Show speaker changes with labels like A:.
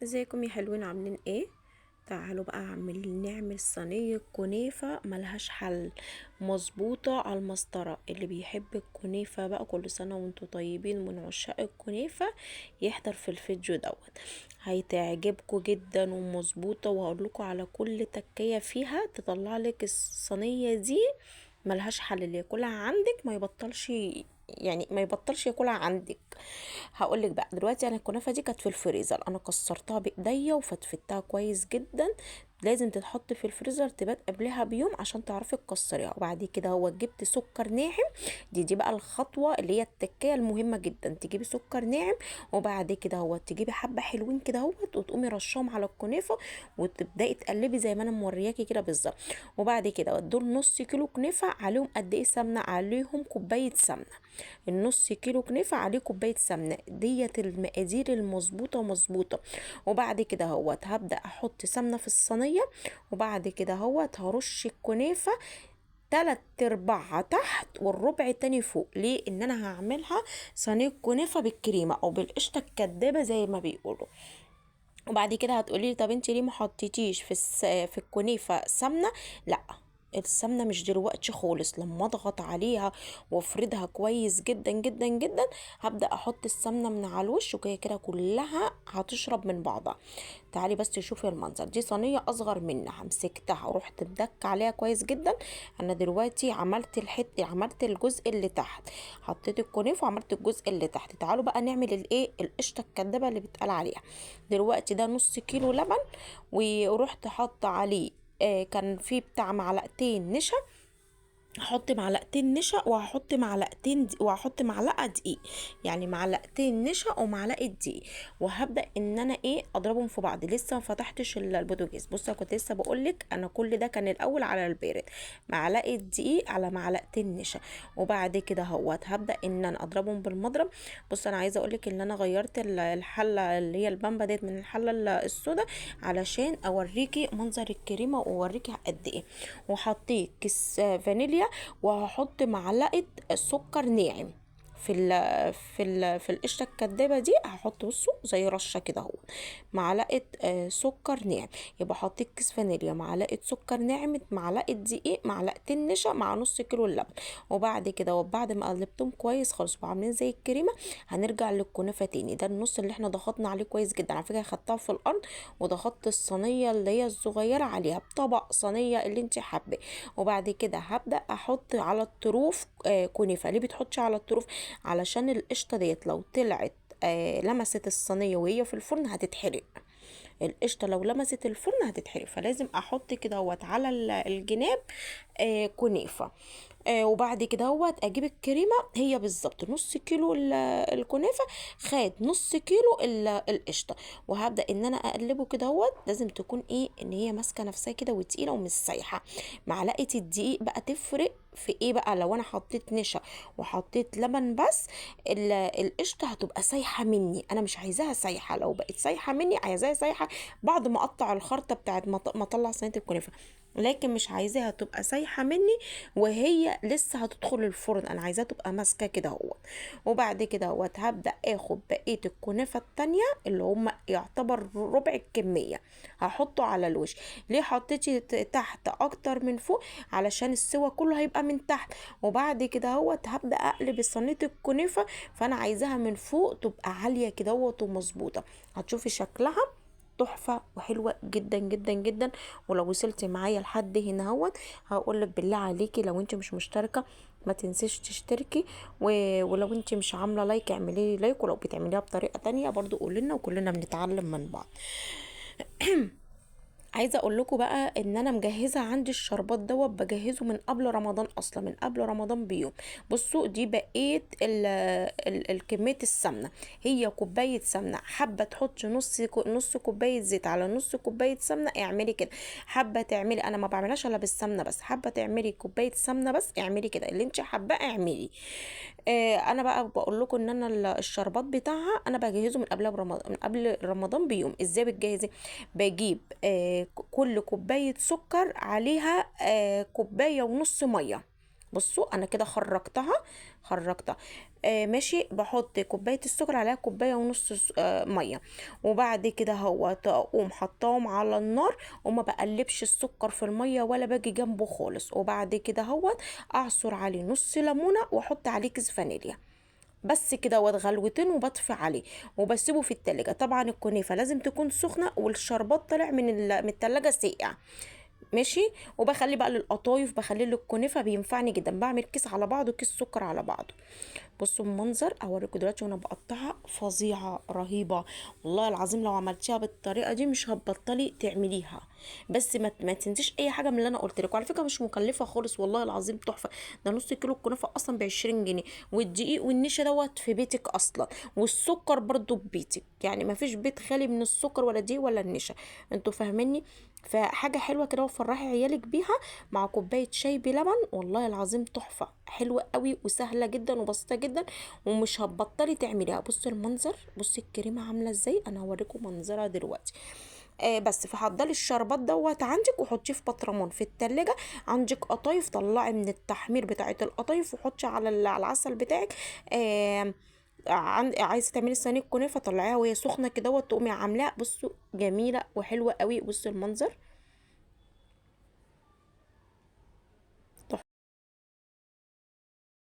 A: ازيكم يا حلوين؟ عاملين ايه؟ تعالوا بقى نعمل صينية كنافة ملهاش حل، مظبوطة على المسطرة. اللي بيحب الكنافة بقى كل سنة وانتوا طيبين، من عشاق الكنافة يحضر في الفيديو دوت، هيتعجبكوا جدا ومظبوطة، وهقولكوا على كل تكية فيها تطلع لك الصينية دي ملهاش حل. اللي ياكلها عندك ما يبطلش، يعني ما يبطلش ياكلها عندك. هقولك بقى دلوقتي، انا الكنافه دي كانت في الفريزر، انا كسرتها بايديا وفتفتها كويس جدا. لازم تتحط في الفريزر تبات قبلها بيوم عشان تعرفي تكسريها. وبعد كده هو جبت سكر ناعم، دي بقى الخطوة اللي هي التكايه المهمة جدا، تجيبي سكر ناعم. وبعد كده هو تجيبي حبه حلوين كده اهوت وتقومي رشاهم على الكنافه وتبداي تقلبي زي ما انا مورياكي كده بالظبط. وبعد كده دول نص كيلو كنافه عليهم قد ايه سمنه؟ عليهم كوباية سمنه. النص كيلو كنافه عليه كوباية سمنه، ديت المقادير المظبوطه مظبوطة. وبعد كده اهوت هبدا احط سمنه في الصينية، وبعد كده اهوت هرش الكنافه 3/4 تحت والربع التاني فوق. ليه؟ ان انا هعملها صينية كنافه بالكريمه او بالقشطه الكدابه زي ما بيقولوا. وبعد كده هتقولي لي طب انت ليه ما حطيتيش في الكنافه سمنه؟ لا، السمنة مش دلوقتي خالص، لما اضغط عليها وافردها كويس جدا جدا جدا هبدا احط السمنة من على الوش، وكده كده كلها هتشرب من بعضها. تعالي بس تشوفي المنظر. دي صينية اصغر منها، مسكتها ورحت مدك عليها كويس جدا. انا دلوقتي عملت الجزء اللي تحت، حطيت الكنافه وعملت الجزء اللي تحت. تعالوا بقى نعمل الايه، القشطه الكدابه اللي بيتقال عليها. دلوقتي ده نص كيلو لبن، ورحت حاطه عليه كان في بتاع معلقتين نشا، هحط معلقتين نشا وهحط معلقتين وهحط معلقه دقيق، يعني معلقتين نشا ومعلقة دقيق، وهبدا ان انا ايه اضربهم في بعض. لسه ما فتحتش البوتاجاز. بصوا كنت لسه بقولك انا كل ده كان الاول على البارد، معلقه دقيق على معلقتين نشا. وبعد كده اهوت هبدا ان انا اضربهم بالمضرب. بصوا انا عايزه اقولك ان انا غيرت الحلة اللي هي البامبا ديت من الحلة السودا علشان اوريكي منظر الكريمة واوريكي قد ايه. وحطيت كيس فانيليا، وهحط معلقه سكر ناعم في القشطه الكدابه دي. هحط بصوا زي رشه كده اهو، معلقه سكر ناعم. يبقى حطيت كيس فانيليا، معلقه سكر ناعم، معلقه دقيق، معلقتين نشا، مع نص كيلو اللبن. وبعد كده وبعد ما قلبتهم كويس خالص وعاملين زي الكريمة، هنرجع للكنافه تاني. ده النص اللي احنا ضغطنا عليه كويس جدا. على فكرة خدتها في الارض وضغطت الصينية اللي هي الصغيرة عليها بطبق صينية اللي انت حابة. وبعد كده هبدا احط على الطروف كنافه. ليه بتحطي على الطروف؟ علشان القشطه ديت لو طلعت لمست الصينية وهي في الفرن هتتحرق. القشطه لو لمست الفرن هتتحرق، فلازم احط كده اهوت على الجناب كنافه. وبعد كده اهوت اجيب الكريمة، هي بالظبط نص كيلو الكنافه خد نص كيلو القشطه، وهبدا ان انا اقلبه كده اهوت. لازم تكون ايه، ان هي ماسكه نفسها كده وتقيله ومش سايحه. معلقه الدقيق بقى تفرق في ايه بقى؟ لو انا حطيت نشا وحطيت لبن بس، القشطه هتبقى سايحه مني، انا مش عايزاها سايحه. لو بقت سايحه مني، عايزاها سايحه بعد ما اقطع الخرطة بتاعت ما اطلع صينية الكنافه، لكن مش عايزاها تبقى سايحه مني وهي لسه هتدخل الفرن، انا عايزاها تبقى ماسكه كده اهوت. وبعد كده اهوت هبدا اخد بقية الكنافه التانية اللي هم يعتبر ربع الكمية، هحطه على الوش. ليه حطيتي تحت اكتر من فوق؟ علشان السوا كله هيبقى من تحت. وبعد كده اهوت هبدا اقلب صينية الكنافه، فانا عايزاها من فوق تبقى عالية كده اهوت ومظبوطه. هتشوفي شكلها تحفة وحلوه جدا جدا جدا. ولو وصلتي معايا لحد هنا اهوت، هقولك بالله عليكي لو انت مش مشتركة ما تنسيش تشتركي، ولو انت مش عامله like اعملي لي like، ولو بتعمليها بطريقة تانية برضو قولي لنا، وكلنا بنتعلم من بعض. عايزه اقول لكم بقى ان انا مجهزة عندي الشربات دوت، بجهزه من قبل رمضان اصلا، من قبل رمضان بيوم. بصوا دي بقية الكمية السمنة، هي كوباية سمنه. حابة تحطي نص كوباية زيت على نص كوباية سمنه اعملي كده. حابة تعملي، انا ما بعملهاش الا بالسمنه بس، حابة تعملي كوباية سمنه بس اعملي كده، اللي انت حابة اعملي. انا بقى بقول لكم ان انا الشربات بتاعها انا بجهزه من قبل رمضان، من قبل رمضان بيوم. ازاي بتجهزي؟ بجيب كل كوباية سكر عليها كوباية ونص مية، بصوا انا كده خرجتها. ماشي. بحط كوباية السكر عليها كوباية ونص مية، وبعد كده هو اقوم حطاهم على النار وما بقلبش السكر في المية ولا باجي جنبه خالص. وبعد كده هو اعصر عليه نص ليمونه واحط عليه كيس فانيليا بس كده، واتغلوتين وبطفي عليه وبسيبه في التلاجة. طبعا الكنافه لازم تكون سخنة والشربات طالع من التلاجة ساقع، ماشي. وبخلي بقى للقطايف، بخليه للكنافه، بينفعني جدا. بعمل كيس على بعضه، كيس سكر على بعضه. بصوا المنظر اوريكم دلوقتي وانا بقطعها، فظيعة رهيبة والله العظيم. لو عملتيها بالطريقة دي مش هتبطلي تعمليها، بس ما تنسيش اي حاجة من اللي انا قلت لك. وعلى فكرة مش مكلفة خالص والله العظيم، تحفة. ده نص كيلو الكنافه اصلا ب20 جنيه، والدقيق والنشا دوت في بيتك اصلا، والسكر برضو ببيتك، يعني ما فيش بيت خالي من السكر ولا دقيق ولا النشا، انتوا فاهميني. فحاجه حلوة كده وفرحي عيالك بيها مع كوباية شاي بلبن، والله العظيم تحفة، حلوة قوي وسهلة جدا وبسيطة جدا ومش هتبطلي تعمليها. بصوا المنظر، بصي الكريمة عامله ازاي، انا هوريكم منظرها دلوقتي. بس فحضري الشربات دوت عندك وحطيه في بطرمان في التلاجة. عندك قطايف طلعي من التحمير بتاعه القطايف وحطي على العسل بتاعك. عايزه تعملي صينية كنافه طلعيها وهي سخنة كده وتقومي عاملاها. بصوا جميلة وحلوه قوي. بصوا المنظر،